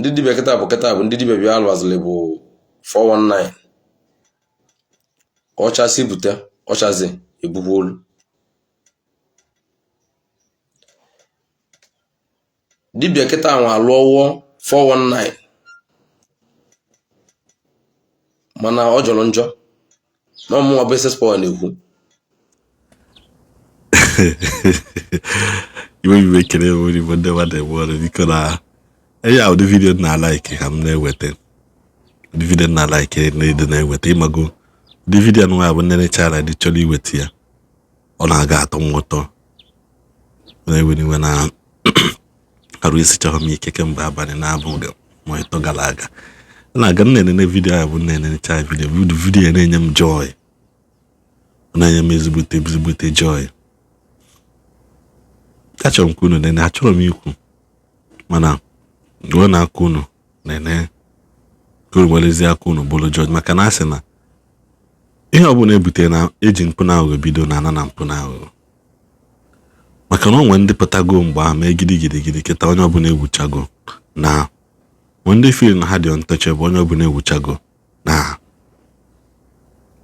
Ndị dibịa kịta bụ kịta bụ ndị dibịa bịa alụazịlị bụ 419. Ọchasị bute ọchazi ebukwa olu. Dibịa kịta nwa alụọwọ 419, mana ọ jọrọ njọ na ọ mụnwa bụ SS Power na-ekwu. Iwe iwe ekele nwere Igbo ndị mmadụ eme ọrụ biko na enye ụdị vidiyo na like ka m na-eweta ụdị vidiyo na like na-ede na-eweta ịmago ụdị vidiyo nwa bụ nnenecha na dị chọrọ iweta ya ọ na-aga atọ m ụtọ na-ewe iwe na arụ esichaghị m ike kemgbe abalị naabọ ma ịtọ gara aga na-aga m na-enene vidiyo a bụ na-enenecha vidiyo vidiyo na-enye m joy na-enye m ezigbote ezigbote joy. Achọrọ m ka unu nene, achọrọ m ikwu mana gụọ na aka unu nene ka unu werezie aka unu bụrụ judge, maka na a sị na ihe ọbụla ebute na eji mpụ na aghụghọ bido na ana na mpụ na aghụghọ, maka na o nwere ndị pụtago mgbe ahụ mee gidi gidi gidi kịta onye ọbụla egwuchago na ma ndị feel na ha dị untouchable onye ọbụla egwuchago na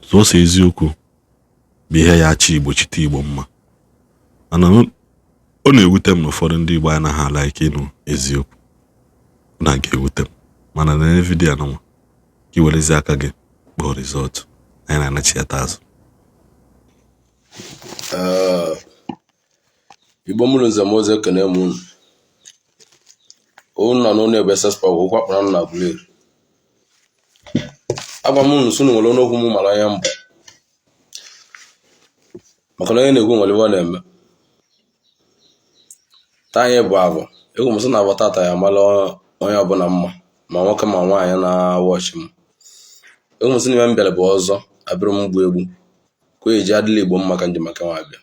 sọsọ eziokwu bụ ihe ya achị Igbo chite Igbo mma. Mana ọ na-ewute m na ụfọdụ ndị Igbo anaghị alike ịnụ eziokwu, na-aga ewute m. Mana na vidiyo anụnwa ka i werezi aka gị kpọọ result, anyị na-anachiata azụ. Igbo mụrụ nze m ọzọ, ekene m unu. Unu na n'ụlọ ebe SS Power okwu akpara na Aguleri. Agwa m unu sị unu nwere ọnụ okwu m mara anya mbụ, maka na onye na-ekwu nwere ife ọ na-eme. Taa anyị bụ avọ, ekwu m sị na avọ tata ya amala onye ọbụla mma, ma nwoke ma nwaanyị na-awọchị m. Ekwu m sị na ife m bịara bụ ọzọ abịrị m gbu egbu ka o eji adịla Igbo mma ka njem maka nwa abịa.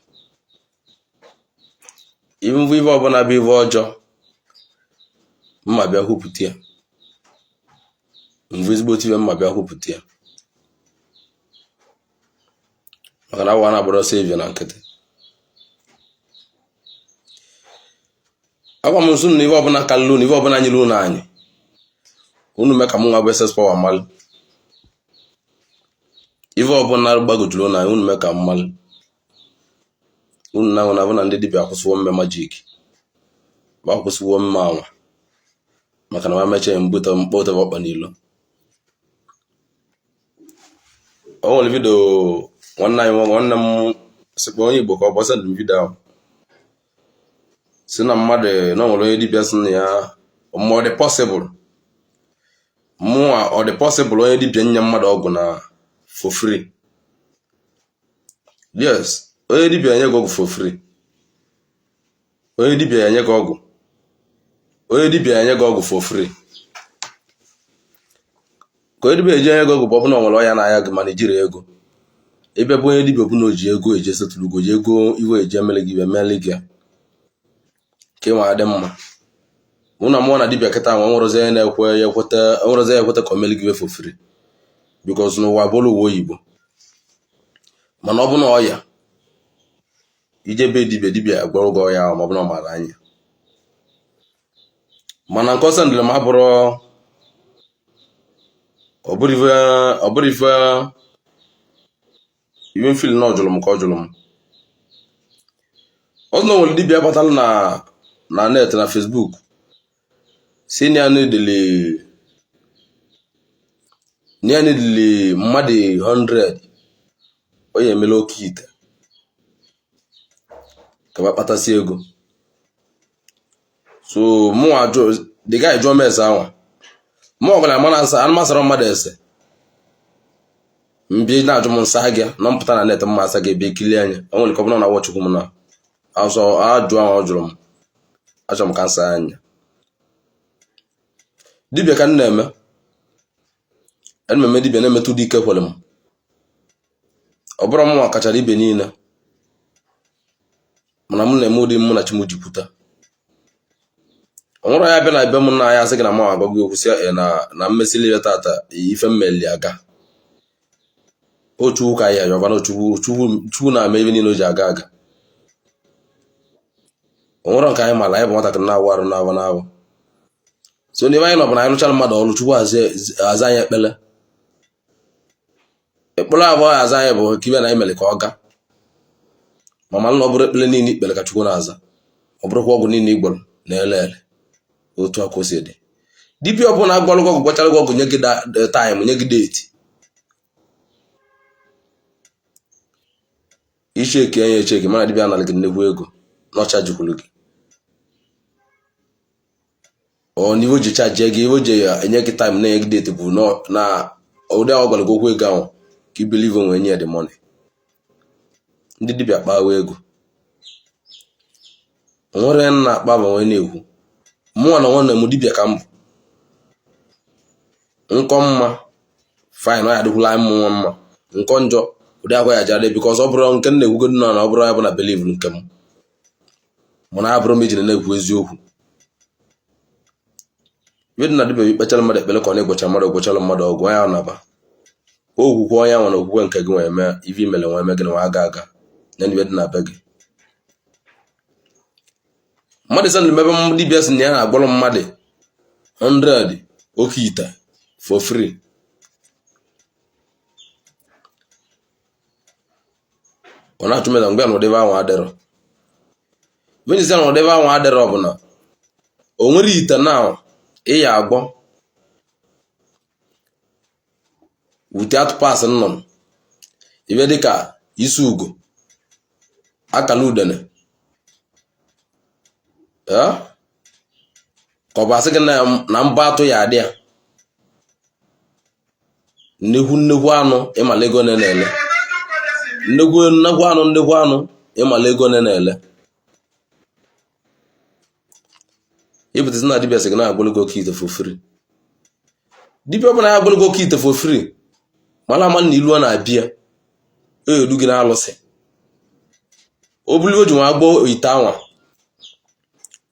Ife ife ọbụla bụ ife ọjọọ mma bịa kwupụta ya, mvụ ezigbote ife mma bịa kwupụta ya, maka na awa na-agbara ọsọ evie na nkịtị. Agwa m nso na ife ọbụla kalịrị unu, ife ọbụla nyere unu anyị unu mee ka mụ nwa bụ SS Power malụ. Ife ọbụla gbagojuru unu anya unu mee ka m malụ. Unu na na bụ na ndị dibịa akwụsịwo mme magic, ba akwụsịwo mme anwa, maka na ma mechaa mbute mkpọte ọkpa n'ilo. O nwere vidio nwanne anyị nwoke, nwanne m sịkwa onye Igbo ka ọ gbasa m vidio ahụ, si na mmadụ na o nwere onye dibịa sị na ya ma ọ dị possible, mụnwa ọ dị possible onye dibịa nye mmadụ ọgwụ na for free. Yes, onye dibịa enye gị ọgwụ for free. Onye dibịa enye gị ọgwụ, onye dibịa enye gị ọgwụ for free. Ka onye dibịa eji enye gị ọgwụ bụ ọ bụ na o nwere ọya na-aya gị mana ijiri ego ebe bụ onye dibịa bụ na o ji ego eje setụrụ go ji ego iwe eji emele gị iwe emele gị ya ka ịnwa adị mma. Mụ na mụọ na dibịa kịta nwa nwerezi onye na-ekwe ya ekweta, nwerezi ya ekweta ka o mele gị iwe for free, because n'ụwa bụrụ ụwa oyibo. Mana ọ bụ na ọya ije be dibịa, dibịa agwọrọ gị ọya ahụ ma ọ bụ na ọ mara anya. Mana nke ọsọ ndịrị m abụrụ ọ bụrụ ife iwe m feel na ọ jụrụ m ka ọ jụrụ m ọzọ na nwere dibịa batara na na net na Facebook si na ya na-edili mmadụ 100 onye emela oke ite ka ba kpatasị ego. So mụnwa jụ the guy jụọ m ese anwa, mụ ọbụla mana asa anụmasara mmadụ ese mbịa na-ajụ m nsa gị na mpụta na net mma asa gị ebe ekili anya. O nwere ka ọ bụla na wọchukwu m na azọ ajụ ahụ ọ jụrụ m, achọrọ m ka nsa anya dibịa ka m na-eme. Ana m eme dibịa na-emetụ dị ike kwere m, ọ bụrụ mụnwa kachara ibe niile, mana m na-eme ụdị mụ na chi m jikwuta. Ọ nwere ya bịa na ebe m na ya asị gị na m agwa gị okwu si na na mmesili ya tata ife mmeli aga Chukwu ka anyị ayọba na Chukwu Chukwu na-eme ife niile o ji aga aga. O nwere nke anyị mara anyị bụ nwatakịrị na-awụ arụ na-awụ na-awụ. So n'ebe anyị nọ bụ na anyị lụchara mmadụ ọrụ, Chukwu aza anyị ekpele. Ekpere abụọ ya aza anyị bụ ka ibe na anyị mere ka ọ gaa. Ma malụ na ọ bụrọ ekpere niile i kpere ka Chukwu na-aza, ọ bụrọkwa ọgwụ niile ị gwọrọ na-ele ele. Otu a ka o si dị. Dibịa ọbụla gwọrọ gị ọgwụ, gwachara gị ọgwụ, nye gị time, nye gị date, i cheki anya echeki, mana dibịa anara gị nnekwu ego na ọ chajikwuru gị. Ọ na ive o ji chajie gị, ive o ji enye gị time, na-enye gị date, bụ na ụdị ahụ gwara gị okwu ego ahụ ka i believe onwe nye the money. Ndị dibịa kpawa ego nwere nna akpa bụ onye na-ekwu mụnwa na nwanne m dibịa ka m bụ nkọ mma fine, ọ ya adịkwula anyị mụnwa mma nkọ njọ ụdị akwa ya jara, because ọ bụrụ nke m na-ekwugodo na ọ bụrụ ya bụ na believe nke m, mana abụrụ m ejiri na-ekwu eziokwu. Ibe dị na dibịa, ikpechara mmadụ ekpere ka ọ na-egbocha mmadụ, egbochara mmadụ ọgwụ, onye ahụ naba okwukwe onye ahụ na okwukwe nke gị nwee mee ife imere nwee mee gị na nwa aga aga na ibe dị na be gị. Mmadụ sị na ebe dibịa sị na ya na-agwọrọ mmadụ 100 oke ite for free. Ọ na-achụ meda mgbe na ụdịbe ahụ adịrọ venjisi na ụdịbe ahụ adịrọ bụ na o nwere ite na ị ya agwọ without parts nnụnụ, ibe dịka isi ugo, akala udene, ka ọ bụ asị gị na mbọ atụ ya adị ya nnekwu nnekwu anụ ịmala ego na na-ele nnekwu nnekwu anụ, nnekwu anụ ịmala ego na na-ele. Ịpụtasị na dibịa sị gị na-agwọlụ gị oke ite for free. Dibịa ọbụla ya agwọlụ gị oke ite for free, mara ama na ilu ọ na-abịa edu gị na alụsị. O bulu o ji nwa agbọ ite anwa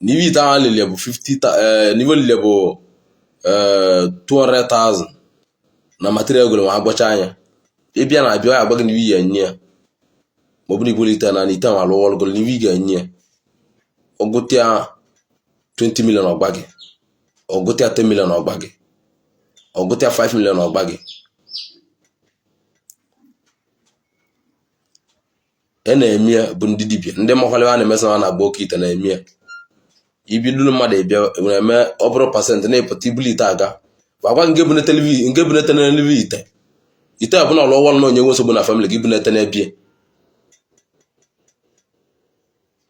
na ibe ite anwa lile bụ 50, na ibe lile bụ 200,000 na material goro nwa agbọcha anya. Ịbịa na abịa, ya agba gị na ibe ya enye ya, ma ọ bụrụ ibulu ite na ite anwa alụwa ọrụ goro na ibe ị ga-enye ya. Ọgụta ya 20 million ọgba gị, ọgụta ya 10 million ọgba gị, ọgụta ya 5 million ọgba gị. E na-eme ya bụ ndị dibịa ndị makwalebe a na-emesa ha na-agba oke ite na-eme ya. Ibiduru mmadụ ịbịa na-eme ọ bụrụ percent na-epụta ibulu ite aga agwa nke bunete n'elu ite ite a bụ na ọlụ ọwọlụ na onye nwe nsogbu na family gị bunete n'ebie.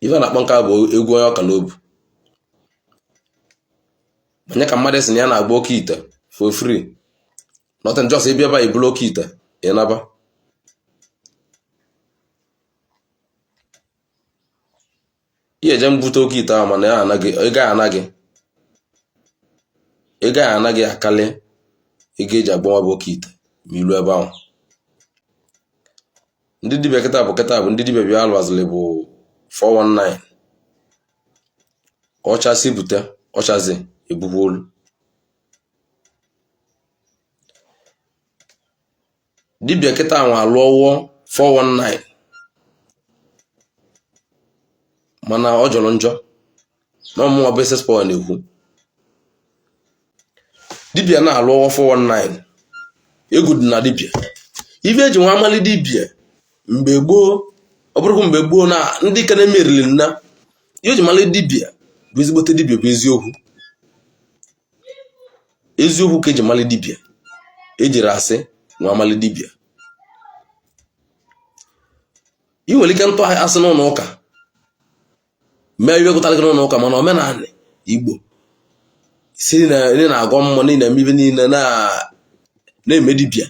Ife a na-akpọ nke a bụ egwu onye ọka n'obu onye ka mmadụ sị na ya na-agba oke ite for free, nothing, just ịbịa ebe a ibulu oke ite ịnaba. Ihe eje mbute oke ite ahụ, mana ya anaghị ego anaghị ego ahụ anaghị akali ego eji agbanwe bụ oke ite ma ilu ebe ahụ. Ndị dibịa kịta bụ kịta bụ ndị dibịa bịa alụazịlị bụ 419 ọchasị bute ọchazi ebukwa olu. Dibịa kịta nwa alụọwọ 419, mana ọ jọrọ njọ na ọmụnwa bụ SS Power na-ekwu. Dibịa na-alụ ọwọ 419, egwu dị na dibịa. Ife eji nwa amali dibịa mgbe gboo, ọ bụrụkwa mgbe gboo na ndị ka na-emerili nna, ihe eji mali dibịa bụ ezigbote dibịa bụ eziokwu. Eziokwu ka eji mali dibịa, ejiri asị nwa amali dibịa. Ị nwere ike ntụ asị n'ụlọ ụka mee ihe gụtara gị n'ụlọ ụka, mana omenala Igbo si na ị na-agọ mmụọ niile, eme ibe niile na-eme dibịa,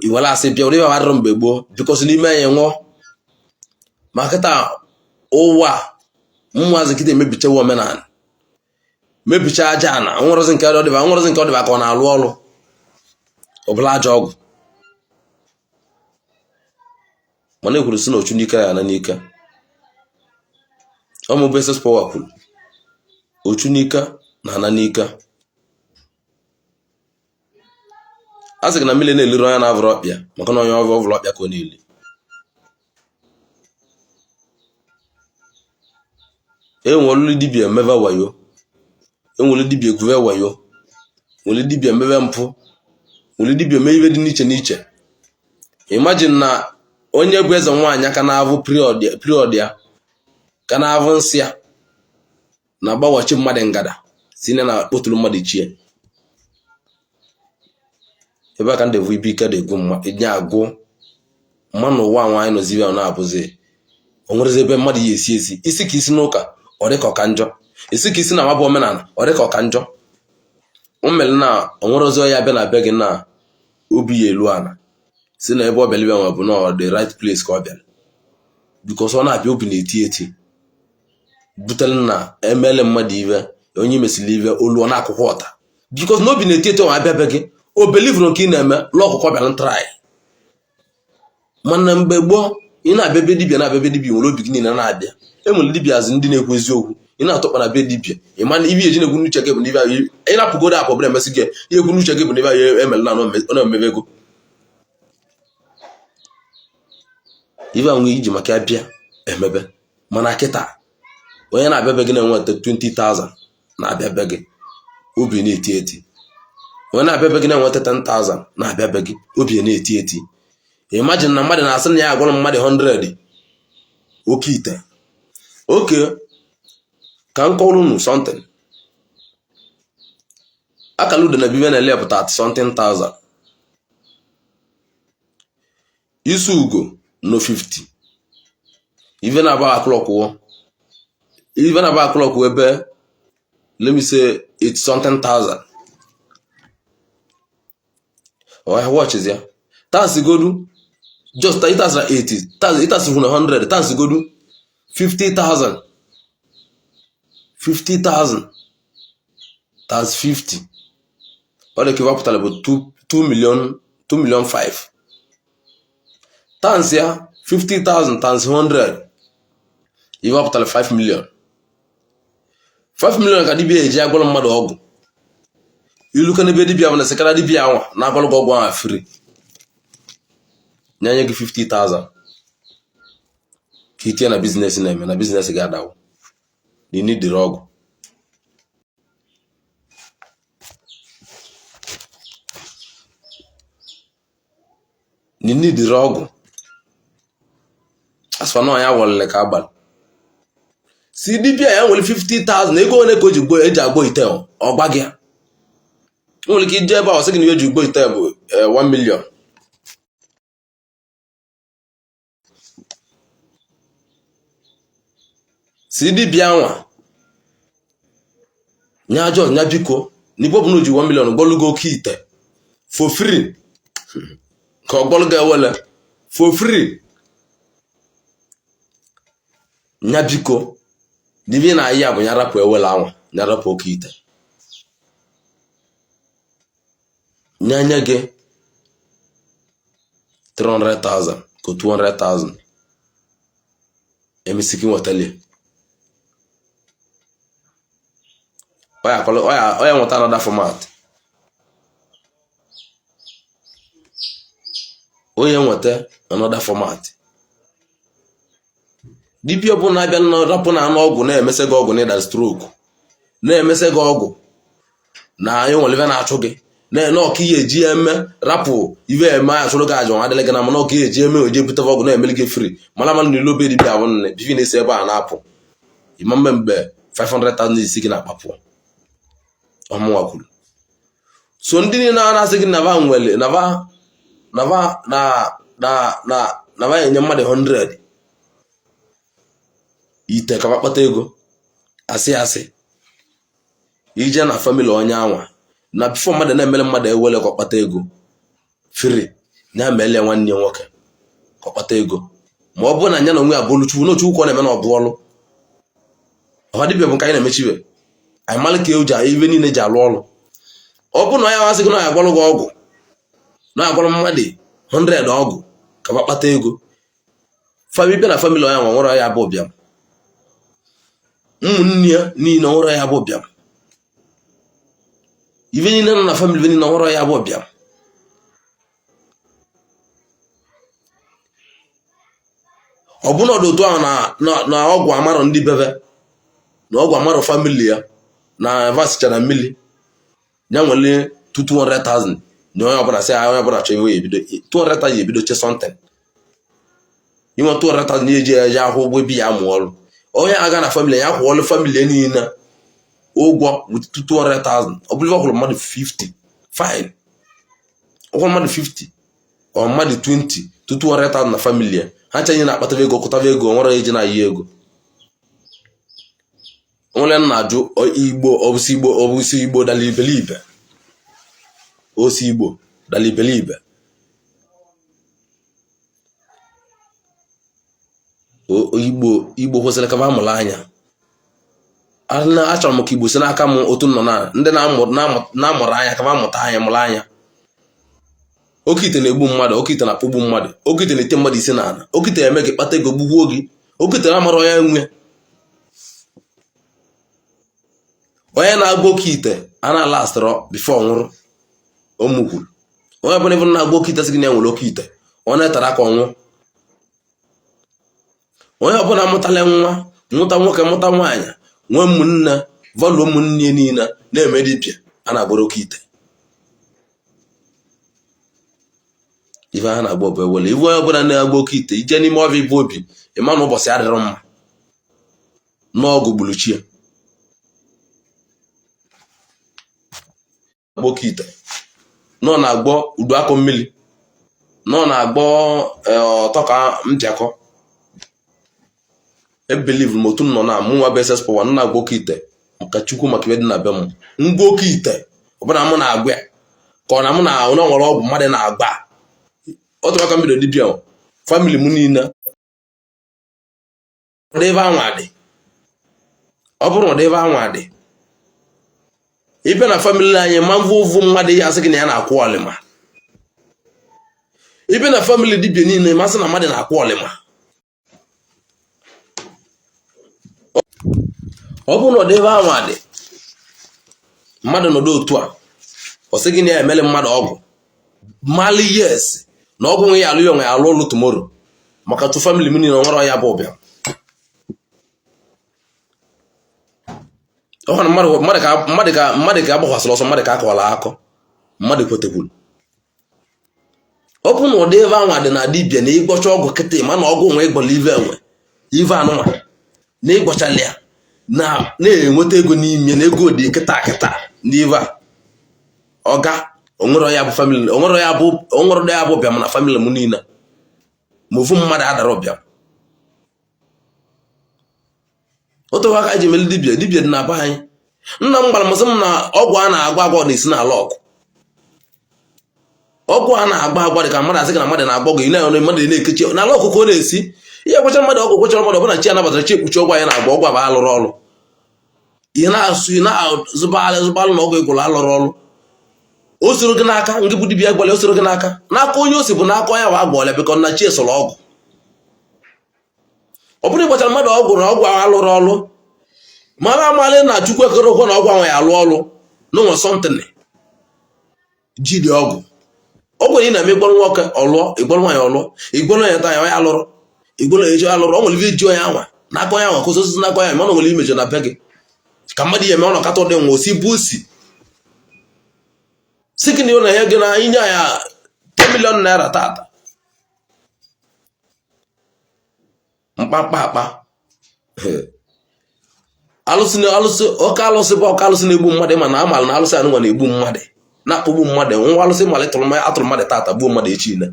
iwere asị bịa ụdị adịrọ mgbe gboo, because n'ime ya nwụọ. Ma kịta ụwa mmụazị kịta emebichawa omenala, mebicha aja ana nwụrụzi nke ọdịba, nwụrụzi nke ọdịba ka ọ na-alụ ọrụ ọbụla ajọ ọgwụ. Mana ekwuru sị na ochu n'ike ya na n'ike ọmụ bụ SS Power kwuru ochu n'ike na ana n'ike. A sị gị na mmiri na-eliri onye na-avụrụ ọkpịa, maka na onye ọvụ ọvụrụ ọkpịa ka ọ na-eli. E nwere olulu dibịa meva wayo, Enwere dibịa egwuve wayo, nwere dibịa mebe mpụ, nwere dibịa mee ibe dị n'iche n'iche. Imagine na onye bụ eze nwaanyị aka na-avụ period ya, ka na-avụ nsị ya, na-agbawachi mmadụ ngada si na na-akpọtụrụ mmadụ chie. Ebe a ka ndị bụ ibe ike dị egwu mma nye agwụ mma n'ụwa nwa anyị nọzi ya na-abụzi o nwerezi ebe mmadụ ya esi esi isi ka isi n'ụka ọ dị ka ọka njọ, isi ka isi na mabụ omenala ọ dị ka ọka njọ. O mere na o nwere ozi ya bịa na be gị na obi ya elu ala si na ebe ọ bịara ibe nwe bụ na the right place ka ọ bịara, because ọ na-abịa obi na-eti eti butere na emele mmadụ ive onye mesịrị ive olu ọ na-akwụkwọ ọta, because na obi na-eti eti ọ abịa be gị o belivuru nke ị na-eme lụọ ọkụkọ bịara try. Mana mgbe gboo ị na-abịa be dibịa na-abịa be dibịa nwere obi gị niile na-abịa. E nwere dibịa azụ ndị na-ekwu eziokwu, ị na-atọkpa na be dibịa ị ma na ibe eji na-ekwu n'uche gị bụ na ibe ahụ ị na-apụgodo apụ bụrụ emesị gị ihe ekwu n'uche gị bụ na ibe ahụ emere na ọ na-emebe ego ibe ahụ iji maka ya bịa emebe. Mana kịta onye na-abịa be gị na-enweta 20,000 na-abịa be gị obi na-eti eti, onye na-abịa be gị na-enweta 10,000 na-abịa be gị obi na-eti eti. Imagine na mmadụ na-asị na ya agwara mmadụ 100 oke ite oke ka m kọrọ unu something. Akala ude na bibe na-ele bụ 30 something thousand, isi ugo no 50, ife na-aba aklọkwụọ ife na-aba aklọkwụ ebe let me say 8 something thousand. Oya watch ya tas godu just ịtasịra 80 ịtasịrị na 100 tas godu 50,000 50,000 times 50 ọ dị ka ife pụtara bụ 2 million 2 million 5 times ya 50,000 times 100 ife pụtara 5 million. 5 million ka dibịa eji agwọrọ mmadụ ọgwụ. Ilu ka n'ebe dibịa bụ na sekara dibịa anwa na-agwọrọ gị ọgwụ ahụ free nye gị 50,000 ka itinye na business na-eme na business ga-adawo na ini dịrị ọgwụ. Nini dịrị ọgwụ asụfa na ya wọlele ka abalị si dibịa ya nwere 50,000 ego ole ka o ji gbo eji agbo ite ọ gba gị ya nwere ike ije ebe a ọ sị gị na ihe eji gbo ite bụ 1 million. Si dibịa nwa nya ajọ nya biko na igbo bụ na o ji 1 million gbọlụgo oke ite for free ka ọ gbọlụ gị ewele for free nya biko dibịa na ahịa bụ nya rapụ ewele anwa nya rapụ oke ite nya nye gị 300,000 ka 200,000 emesi gị nwetalie ọ ya nweta another format onye nweta another format. Dibịa ọbụla abịa rapụ na anụ ọgwụ na-emese gị ọgwụ na ịda stroke na-emese gị ọgwụ na enwere ife na-achụ gị na ọka ihe eji eme rapụ ife eme achụrụ gị aja adịla gị na mana ọka ihe eji eme oje bute ọgwụ na-emeli gị free mana mana na ilobe dibịa ahụ nne bifi na-esi ebe a na-apụ ịma mme mgbe 500,000 isi gị na-akpapụ ọmụnwa kwuru. So ndị niile na-asị gị nava nwere nava nava na na na nava enye mmadụ 100 ite ka kpata ego asị asị ije na family onye anwa na before mmadụ na-emere mmadụ ewele ka ọ kpata ego free ya meele nwanne ya nwoke ka ọ kpata ego ma ọ bụrụ na ya na onwe ya bụ Chukwu na Chukwu ka ọ na-eme na ọ bụ ọlụ ọha dibịa bụ nke anyị na-emechibe anyị mara ka eji ibe niile ji alụ ọlụ. Ọ bụrụ na onye amasị gị na ya agwalụ gị ọgwụ na agwalụ mmadụ 100 ọgwụ ka ọ kpata ego family bịa na family onye nwa nwere ya bụ ụbịam ụmụnne ya niile nwere ya bụ ụbịam ife niile nọ na family niile nwere ya bụ ụbịam. Ọ bụrụ na otu ahụ na ọgwụ amarọ ndị bebe na ọgwụ amarọ family ya Na vasichara mmiri ya nwere 200,000 na onye ọbụla sị onye ọbụla chọrọ iwe ebido 200,000 ebido che something. Inwe 200,000 eji eji akwụ ụgwọ ebi ya amụ ọrụ onye aga na family ya kwụọlụ family niile ụgwọ with 200,000. Ọ bụrụ ọ kwụrụ mmadụ 50, fine. Ọ kwụrụ mmadụ 50 ọ mmadụ 20 200,000 na family ya, ha ncha na-akpataba ego, kụtaba ego, nwere eji na-ayi ego. Nwere nna ajụ Igbo ọbụsị Igbo ọbụsị Igbo dala ibelibe osi Igbo dala ibelibe. Igbo Igbo kwesịrị ka amụrụ anya. Achọrọ m ka Igbo si n'aka m otu nọ na ndị na-amụrụ anya ka amụta anya mụrụ anya. Oke ite na-egbu mmadụ, oke ite na-akpọgbu mmadụ, oke ite na-ete mmadụ isi n'ala, oke ite eme gị kpata ego gbugbuo gị, oke ite na-amara onye nwe. Onye na-agba oke ite a na-alastịrọ before nwụrụ omukwuru. Onye ọbụla ịbụ na-agba oke ite sị gị na ya nwere oke ite, ọ na-etara aka ọnwụ. Onye ọbụla mụtala nwa, mụta nwoke, mụta nwaanyị, nwee ụmụnne, value ụmụnne niile na-eme dibịa a na-agbara oke ite. Ife ha na-agba bụ ewele. Ife onye ọbụla na-agba oke ite ije n'ime ọbịa ibe obi ịma na ụbọchị adịrọ mma n'ọgụ gburu chi ya. Agba oke ite nọ na-agbọ udu akụ mmiri nọ na-agbọ ọtọ ka mpịakọ. Ebelieve m otu m nọ na mụ nwa bụ SS Power na-agba oke ite maka Chukwu, maka ibe dị na be m. Ngwa oke ite ọbụna mụ na-agwa ya ka ọ na mụ na onye nwere ọgwụ mmadụ na-agba otu aka mbido dibịa family m niile ụdị ebe anwa dị. Ọ bụrụ ụdị ebe anwa dị, ịbịa na family anyị ma mvụ ụvụ mmadụ ya asị gị na ya na-akwụ ọlịma. Ịbịa na family dibịa niile masị na mmadụ na-akwụ ọlịma. Ọ bụrụ na ụdị ebe anwa dị, mmadụ nọdụ otu a ọ sị gị na ya emele mmadụ ọgwụ mali, yes, na ọgwụ nwe ya alụ ya onwe ya alụ ọlụ tomorrow, maka tu family m niile nwere ya bụ ụbịam. Ọ na mmadụ ka agbakwasịrị ọsọ, mmadụ ka akọwara akọ, mmadụ kwetekwuru. Ọ bụ na ụdị ebe anwa dị na dibịa na ịgbọcha ọgwụ kịta ma na ọgwụ nwe ịgbọla ive enwe ive anụnwa na ịgbọchala ya na na-enweta ego n'ime na ego dị kịta kịta ndị ive a ọga onwere ya bụ family onwere ya bụ onwere ya bụ ụbịam na family m niile ma ofu mmadụ adara ụbịam. Otu aka ji meli dibịa dibịa dị na be anyị. Nna m gwara m sị m na ọgwụ a na-agwa agwọ na-esi n'ala ọgụ. Ọgwụ a na-agba agwa dị ka mmadụ asị gị na mmadụ na-agba ọgwụ ị na-enwe mmadụ na-ekechi n'ala ọkụkọ ọ na-esi ihe kwechara mmadụ ọgwụ kwechara mmadụ ọbụla chi anabatara chi ekpuchi ọgwụ anyị na-agba ọgwụ abụ alụrụ ọrụ ị na-asụ ị na-azụbalị zụbalụ na ọgwụ ịgwụrụ alụrụ ọrụ o soro gị n'aka nke bụ dibịa gwara o soro gị n'aka n'aka onye o si bụ n'aka onye wa agwọla bịkọ na chi esoro ọgwụ. Ọ bụrụ ịgbachara mmadụ ọgwụ na ọgwụ ahụ alụrụ ọrụ mara amalị na Chukwu ekere ụkwụ na ọgwụ ahụ ya alụ ọrụ n'ụwa something ji dị ọgwụ ọgwụ na ị na-eme ịgbọrọ nwoke ọlụọ ịgbọrọ nwaanyị ọlụọ ịgbọrọ ya taa ya onye alụrụ ịgbọrọ ya echi alụrụ ọ nwere ife ji onye anwa n'aka onye anwa kụzi osisi n'aka onye anwa mana nwere imejọ na be gị ka mmadụ ihe eme ọ nọkata ụdị nwa osi bụ osi si gị na na ya gị na inye ya 10 million naira tata mkpamkpa akpa alụsị alụsị oke alụsị bụ oke alụsị na-egbu mmadụ mana amalụ na alụsị anụnwa na-egbu mmadụ na-akpọgbu mmadụ nwa alụsị malịtụrụ atụrụ mmadụ tata gbuo mmadụ echi ile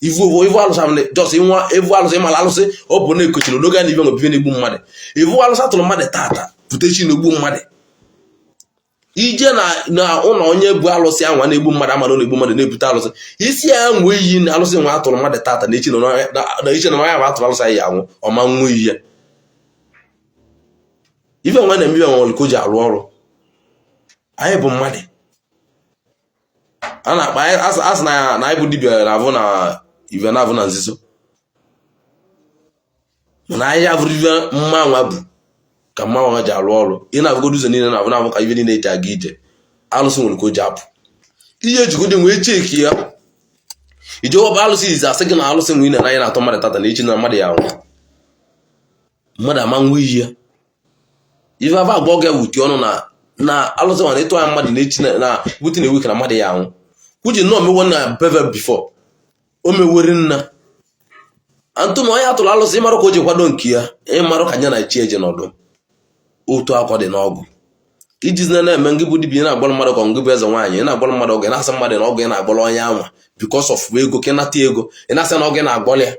ivu ivu alụsị ahụ just nwa ivu alụsị mara alụsị ọ bụ na-ekochiri n'oge na ibe nwe na-egbu mmadụ ivu alụsị atụrụ mmadụ tata pụta echi na-egbu mmadụ ije na ụlọ onye bụ alụsị anwa na-egbu mmadụ ama na na-egbu mmadụ na-ebute alụsị isi ya nwee iyi na alụsị nwa atụrụ mmadụ tata na echi na ya bụ atụrụ alụsị anyị anwụ ọma nwe iyi ya ife nwa na-eme ife nwere ka o ji arụ ọrụ. Anyị bụ mmadụ a na-akpa asị na anyị bụ dibịa na-avụ na ife na-avụ na nzuzo mana anyị avụrụ ife mma nwa bụ ka mma nwa ji arụ ọrụ. Ị na-avụgodo ụzọ niile na-avụ na-avụ ka ife niile eji aga ije alụsị nwere ka o ji apụ ihe ejigodi wee cheki ya ije ọbụ alụsị izi asị gị na alụsị nwe ị na na-atọ mmadụ tata na echi na mmadụ ya anwụ mmadụ ama nwa iyi ya. Ife ava agwa gị wuti ọnụ na na alụsị nwa na-eto anya mmadụ na-echi na within a week na mmadụ ya anwụ kwuji nnọọ mewo na beve before o mewere nna antụ na onye atụrụ alụsị ịmarụ ka o ji kwado nke ya, ịmarụ ka nya na chi eji nọdụ otu akọ dị n'ọgwụ ijizi na-eme. Ngị bụ dibịa na-agbalụ mmadụ ka ngị bụ eze nwaanyị, ị na-agbalụ mmadụ ọgwụ, ị na-asị mmadụ na ọgwụ ị na-agbalụ onye anwa because of ego ka ị nata ego, ị na-asị na ọgwụ ị na-agbalụ ya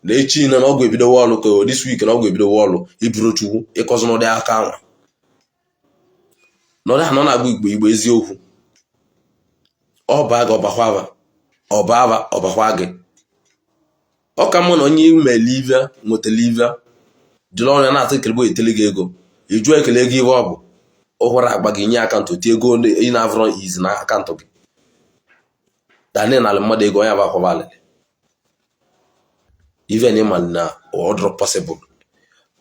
na echi na ọgwụ ebidowe ọlụ, ka this week na ọgwụ ebidowe ọlụ. Iburu Chukwu ịkọzụ n'ụdị aka anwa n'ụdị ha nọ na-agba igbo igbo eziokwu. Ọ baa gị, ọbakwa ava, ọba ava, ọbakwa gị. Ọ ka mma na onye imele ive nwetara ive jụrụ ọrụ ya na-atụ ekele bụ etele gị ego, ị jụọ ekele ego ive ọ bụ ọhụrụ agba gị nye akaụntụ tie ego ị na-avụrọ izi na akaụntụ gị dani narị mmadụ ego onye bụ akwaba alịlị ive na ịma na ọ dịrọ possible.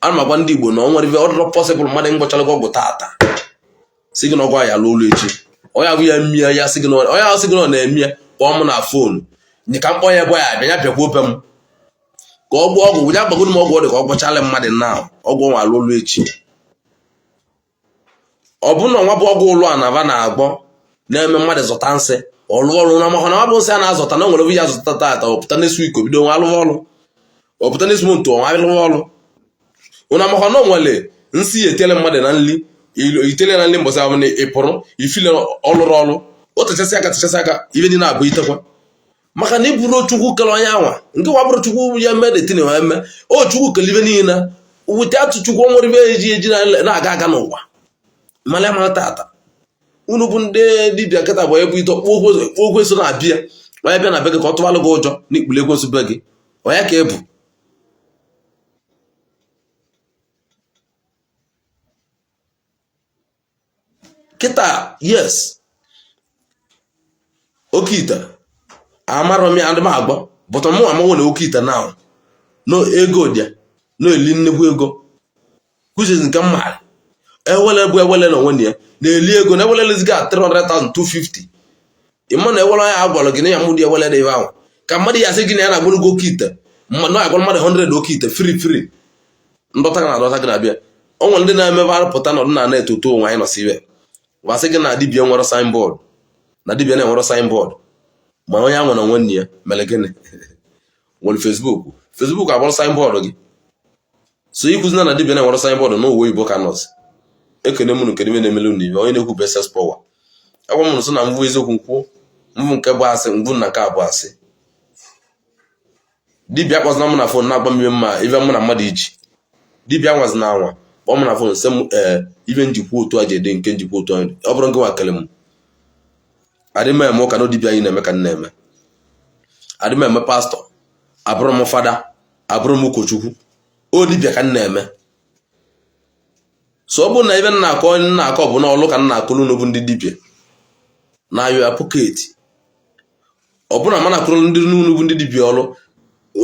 Ana m agwa ndị Igbo na ọ nwere ive ọ dịrọ possible mmadụ mgbachala gị ọgwụ tata si gị na ọgwụ ya lụọ ụlọ echi, onye ahụ ya mmie ya sị gị na onye ahụ sị gị na ọ na-eme ya, kpọọ m na phone nye ka mkpọ ya ebe ya bịa, ya bịakwa obe m ka ọ gbụọ ọgwụ ya gbagoro m ọgwụ ọ dị ka ọ gwachala mmadụ na ọgwụ nwa alụ ụlọ echi. Ọ bụ na ọnwa bụ ọgwụ ụlọ a na-ava na-agbọ na-eme mmadụ zọta nsị ọlụ ọrụ na maka na ọ bụ nsị a na-azọta na nwere ya zọta tata, ọpụta next week obido nwa alụwa ọrụ, ọpụta next month ọnwa alụwa ọrụ. Ụna maka na o nwere nsị ya etele mmadụ na nli, itele na nli mbọsị ahụ na ịpụrụ ifile ọlụrụ ọrụ o techasị aka techasị aka ibe dị na-abụ itekwa maka na ịbụrụ Chukwu kere onye anwa nke wa bụrụ Chukwu ya eme detin wa eme o Chukwu kele ibe niile wute atụ Chukwu nwere ibe eji eji na-aga aga n'ụwa mara mara tata. Unu bụ ndị dibịa nkịta bụ ebu ite kpụọ ekwensu na-abịa onye bịa na be gị ka ọ tụwalụ gị ụjọ na ikpule ekwensu be gị onye ka ị bụ. Kịta yes oke ite amarọ m ya adị m agbọ but mụ amawo na oke ite na no ego dị no eli nnukwu ego kwuzizi nke m maara ewele bụ ewele na onwe ya na-eli ego na ewele leziga 300,000 250 ịma na ewele onye a gwara gị na ya mụ dị ewele dị ebe ahụ ka mmadụ ya sị gị na ya na-agbụrụ gị oke ite mmadụ na-agwara mmadụ 100 oke ite free free ndọta gị na-adọta gị na-abịa. O nwere ndị na-emebe arụpụta nọdụ na net otu onwe anyị nọsi ibe wasị gị na dibịa nwere signboard na dibịa na-enwere signboard ma onye ahụ na onwe nne ya mere gịnị nwere Facebook Facebook abụrụ signboard gị so ikwuzina na dibịa na-enwere signboard na uwe oyibo ka nọzi. Ekene m nke n'ime na-emelu unu ibe onye na-ekwu bụ SS Power. Agwa m nso na mvụ eziokwu nkwuo mvụ nke bụ asị mvụ na nke a bụ asị. Dibịa kpọzina m na phone na-agba m ibe mma ibe mụ na mmadụ iji dibịa nwazina anwa kpọọ m na phone sị m ee ibe njikwa otu a ji ede nke njikwa otu a ọ bụrụ nke nwa kele m adị m eme ụka na dibịa anyị na-eme ka m na-eme adị m eme pastọ abụrụ m fada abụrụ m ụkọchukwu o dibịa ka m na-eme. So ọ bụrụ na ibe m na-akọ onye m na-akọ bụ na ọlụ ka m na-akụrụ unu bụ ndị dibịa na your pocket ọ bụrụ na mana akụrụ ndị n'unu bụ ndị dibịa ọlụ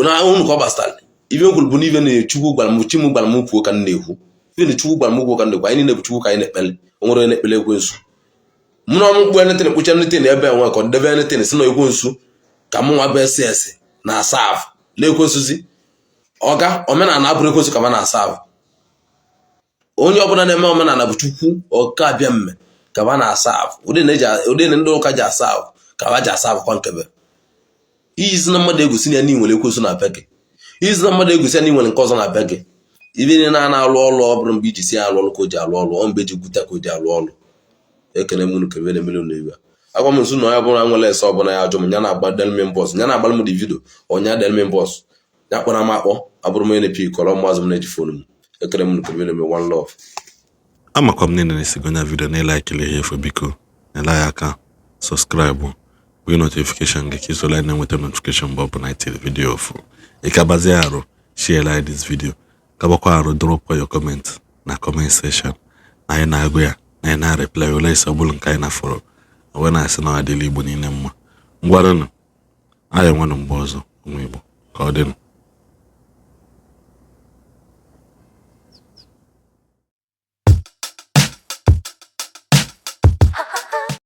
na unu ka ọ gbasara ibe m kwuru bụ na ibe na Chukwu gwara m chi m gwara m kwuo ka m na-ekwu ibe na Chukwu gwara m kwuo ka m na-ekwu. Anyị niile bụ Chukwu ka anyị na-ekpele o nwere onye na-ekpele ekwensu mụ na ọmụ mkpu anything kpụcha anything ebe enwe ka ọ debe anything si na ekwensu ka mụ nwa bụ SS na asaf na ekwensuzi ọga omenala abụrụ ekwensu ka ma na asaf. Onye ọbụla na-eme omenala bụ Chukwu ọka abịa mme ka ba na-asa ụdị na ndị ụka ji asa ahụ ka ba ji asa akwụkwọ nkebe ijizi na mmadụ egosi ya na nwere ekwensu na be gị ijizi na mmadụ egosi ya na nwere nke ọzọ na be gị ibe niile na alụ ọlụ ọ bụrụ mgbe iji si ya alụ ọlụ ka o ji alụ ọlụ ọ mgbe eji gwute ka o ji alụ ọlụ. Ekene m unu kebe na-emere unu iwe agwa m nso na onye ọbụla nwere ese ọbụla ya ajụ m ya na-agba del m inbox ya na-agbalị m dị video onye del m inbox ya kpọrọ m akpọ abụrụ m onye na-epi kọrọ mazụ m na-eji phone m. Ekele m kebe na-eme one love. Amakwa m niile na-esigo na video na ịlaikili ihe efu biko nyere anyị aka subscribe bụ notification gị ka isola anyị na-enweta notification mgbe ọ bụla anyị tiri video ofu ịkabazie arụ share anyị this video kabakwa arụ drop your comment na comment section na anyị na-agụ ya na anyị na-reply ole isi ọbụla nke anyị na-afọrọ wee na-asị na ọ adịla Igbo niile mma. Ngwanụnụ anyị enwenụ mgbe ọzọ ụmụ Igbo ka ọ dịnụ.